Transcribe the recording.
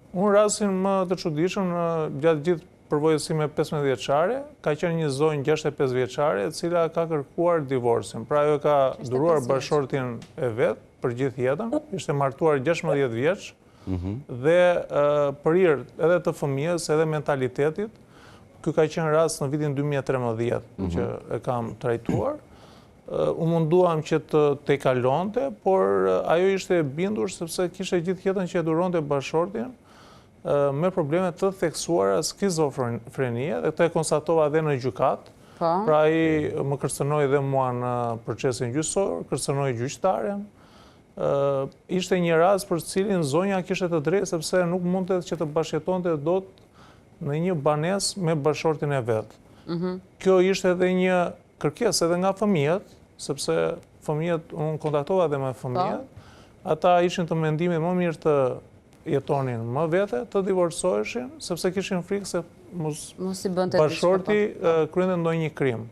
Unë rastin më të çuditshëm në gjatë gjithë përvojës sime 15 vjeçare, ka qenë një zonjë 65 vjeçare e cila ka kërkuar divorcin. Pra ajo ka duruar bashkëshortin e vet për gjithë jetën, ishte martuar 16 vjeç mhm. dhe për hir edhe të fëmijës, edhe mentalitetit, ky ka qenë rast në vitin 2013 mhm. që e kam trajtuar. U munduam që të tejkalonte, por ajo ishte e bindur sepse kishte gjithë jetën që e duronte bashkëshortin me probleme të theksuara skizofrenie dhe këtë e konstatova dhe në gjykatë. Po. Pra ai më kërcënoi dhe mua në procesin gjyqësor, kërcënoi gjyqtaren. Ishte një rast për të cilin zonja kishte të drejtë sepse nuk mundte që të bashkëjetonte dot në një banesë me bashkëshortin e vet. Mhm. Kjo ishte edhe një kërkesë edhe nga fëmijët, sepse fëmijët, unë kontaktova edhe me fëmijët, po. ata ishin të mendimit më mirë të jetonin më vete, të divorcoheshin, sepse kishin frikë se mos, mos i bënte bashkëshorti po. kryente ndonjë krim.